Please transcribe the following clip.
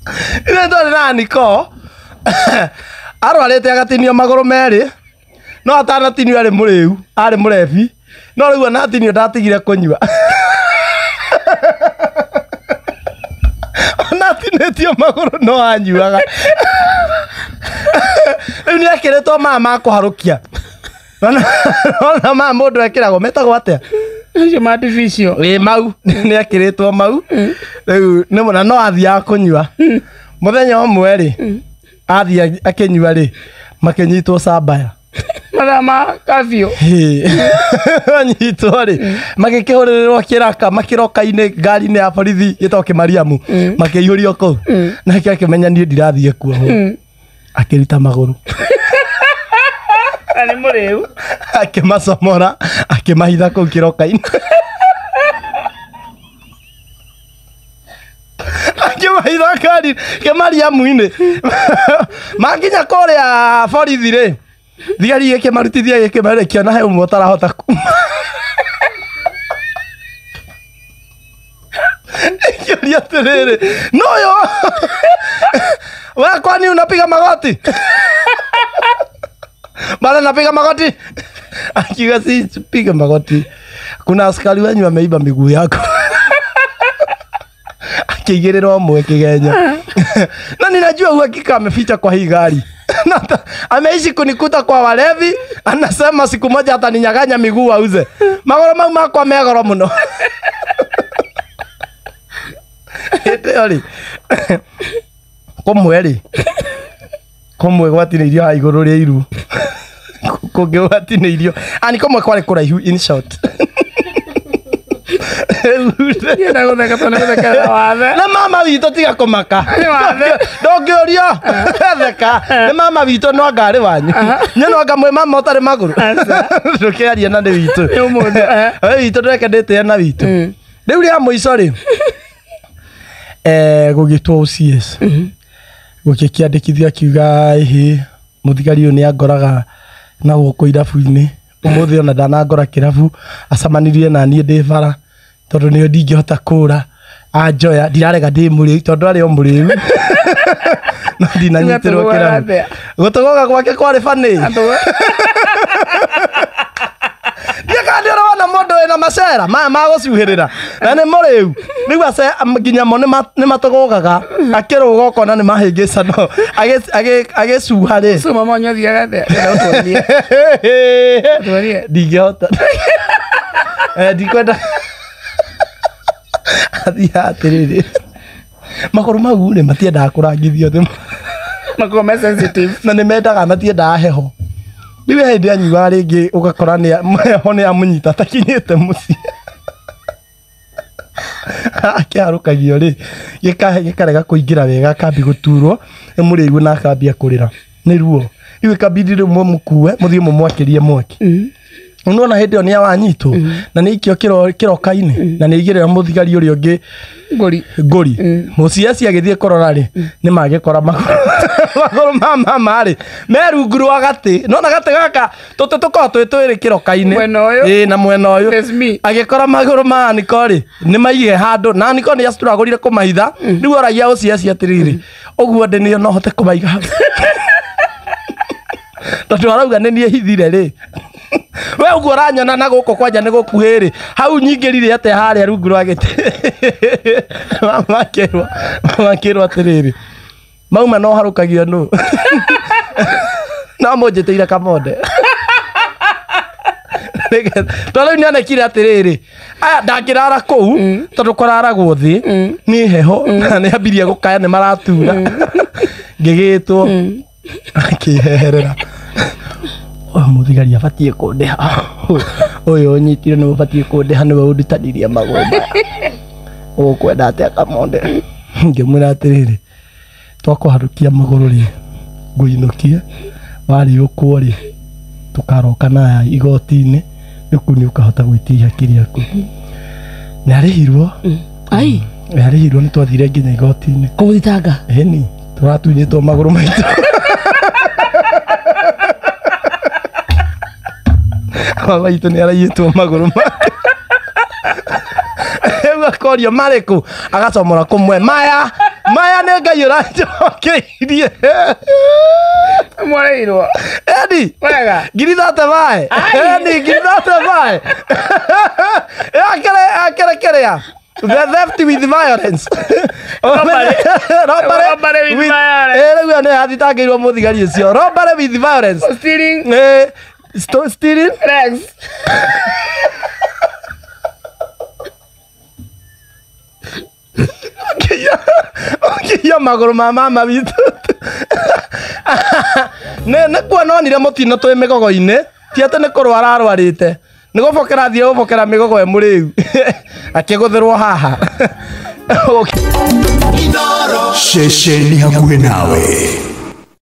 Ithe twarĩ na Niko arwarĩte agatinio magũrũ merĩ no atanatinio arĩ mũrĩu arĩ mũrebi no rĩu anatinio ndatigire kũnyua anatinĩtio magũrũ no anyuaga rĩu nĩ ekĩrĩtwo maya ma kũharũkia ona maya mũndũ ekĩragwo metagwo atĩa Acio ma artificial. ĩ mau nĩ ekĩrĩtwo mau rĩu nĩ na no athiaga kũnyua mũthenya ũmwe rĩ athiĩ akĩnyua rĩ makĩnyitwo cambaya Mathaa ma curfew. anyitwo rĩ magĩkĩhũrĩrĩrwo kĩraka makĩroka-inĩ ngari-inĩ ya borithi ĩtagwo kĩmariamu makĩihũrio kũu nake akĩmenya niĩ ndirathiĩ kuohwo akĩruta magũrũ Na nĩ mũrĩu. akĩmacomora akĩmahitha kũu kĩroka-inĩ akĩmahitha ngari kĩmariamu-inĩ makinya kũrĩa borithi rĩ thigari gĩkĩmarutithia gĩkĩmera kĩona he ũmwe ũtarahota kuma ikĩũria atĩrĩrĩ noyo we kwani unapiga magoti bana napiga magoti akiuga si piga magoti kuna askari wenyu ameiba miguu yako akĩigĩrĩra ũmwe kĩgenyo na ninajua uhakika ameficha kwa hii gari Na ameishi kunikuta kwa walevi anasema siku moja ataninyaganya miguu auze magoro mau makwa me goro mũno hĩndĩ ĩyo rĩ kũmwe rĩ kũmwe gwatinĩirio haha igũrũ rĩa iru kũngĩ gwatinĩirio ani kũmwe kwarĩ kũraihu in short Ndienda gũtheka tondũ nĩ gũthekerera wathe. na mama witũ tiga kũmaka Nĩ wathe. ndũngĩũrio theka nĩ mama witũ no anga arĩ wanyu nyũ no anga mwĩ mama ũtarĩ magũrũ ndũkĩaria na nĩ witũ Nĩ ũmũndũ, eh. we witũ ndũreke ndĩtĩe na witũ rĩu rĩa mũico rĩ eh, gũgĩtwo OCS gũgĩkĩandĩkithio akiuga ĩhĩ mũthigari ũyũ nĩ angoraga na gũkũ irabu-inĩ ũmũthĩ ona ndanangora kĩrabu acemanirie na niĩ ndĩ bara tondũ nĩo ndingĩhota kũra anjoya ndirarega ndĩ mũrĩu tondũ arĩ o mũrĩu no ndinanyitĩrwo Gũtũgũgaga kĩrabu atĩa? gũtũgũga gwake kwarĩ banĩ Atũgũ- ndiĩ kana nĩ ũrona mũndũ wĩna macera maya ma gũcuhĩrĩra na nĩ mũrĩu rĩu ace nginya mo nĩ matũgũgaga akĩrũga ũkona nĩ mahĩngĩcano agĩcuha rĩ So mama wanyu athiaga atĩa? Ndĩrenda ũtuonie. Ũtuonie. ndingĩhota Eh, ndikwenda athiaga atĩrĩrĩ magũrũ mau rĩ matiendaga kũrangithio thĩ Makoragwo me sensitive. na nĩ mendaga matiendaga heho rĩu he hĩndĩ anyuaga rĩngĩ ũgakora heho nĩ amũnyita atakinyĩte mũciĩ akĩharũkagio rĩ gĩkarega kũingĩra wega akambi gũturwo nĩ mũrĩigu na akambia kũrĩra nĩ ruo rĩu ĩkambindi rĩu mũmũkue mũthiĩ mũmwakĩrie mwaki nona hĩndĩ ĩyo nĩ awanyitwo na nĩ aikio kĩroka-inĩ na nĩ aigĩrĩra mũthigari ũrĩa ũngĩ Ngũri. ngũri mũciaci agĩthiĩ kũrora rĩ nĩ magĩkora magũrũ ma mama rĩ me rungu rwa gatĩ nona gatĩ gaka tũtĩ tũkoragwo twĩ twĩrĩ kĩroka-inĩ Mwena ũyũ. ĩĩ na mwena ũyũ Face me. agĩkora magũrũ ma Aniko rĩ nĩ maige handũ na Aniko nĩ acitũragũrire kũmaitha rĩu oragia ũciaci atĩrĩrĩ ũguo ndĩ nĩo no hote kũmaiga hau tondũ arauga nĩ niĩ hithire rĩ we ũguo ũranyona na gũkũ kwanja nĩ gũkuhĩ rĩ hau nyingĩrire atĩa harĩa rungu rwa gĩtĩ mama akĩrwo mama akĩrwo atĩrĩrĩ mauma no harũkagio nũ no mũnjĩtĩire kamonde tondũ rĩu nĩonekire atĩrĩrĩ aya ndangĩrara kũu tondũ kũraragwo thĩ nĩ heho na nĩ ambirie gũkaya nĩ maratura ngĩgĩtwo akĩheherera ũyũ mũthigari abatiĩ kũndĩha ũyũ ũnyitire nĩwe ũbatiĩ kũndĩha nĩwe ũndutanirie magũrũ maya ũgũkwenda atĩa kamonde ngĩmwĩra atĩrĩrĩ twakũharũkia magũrũ rĩ ngũinũkie warĩũkwo rĩ tũkaroka naya igoti-inĩ rĩu kũu nĩ ũkahota gwĩtia ihaki rĩaku nĩ arĩhirwo Ai, nĩ arĩhirwo nĩ twathire nginya igoti-inĩ kũmũthitanga. ĩni tũratunyĩtwo magũrũ maitũ mama itũ nĩ araiyĩtwo magũrũ make rĩu akorio marĩkũ agacomora kũmwe maya Maya nĩ Ngai ũranjokeirie. Mwareirwo. Eni. Wega. Ngiri 35. Eni ngiri 35. Akere akere kerea. The theft with violence. Robbery. Robbery. Robbery with violence. Rĩu nĩ athitangĩirwo mũthigari ũcio. Robbery with violence. Stealing Stealing. legs. Ũkĩiya magũrũ ma mama witũ. Nĩ kuona onire mũtino twĩ mĩgogo-inĩ, ti atĩ nĩ kũrwara arwarĩte. Nĩ gũbokera athiĩ gũbokera mĩgogo e mũrĩu. Akĩgũthĩrwo haha. Ceceni hakuhĩ nawe.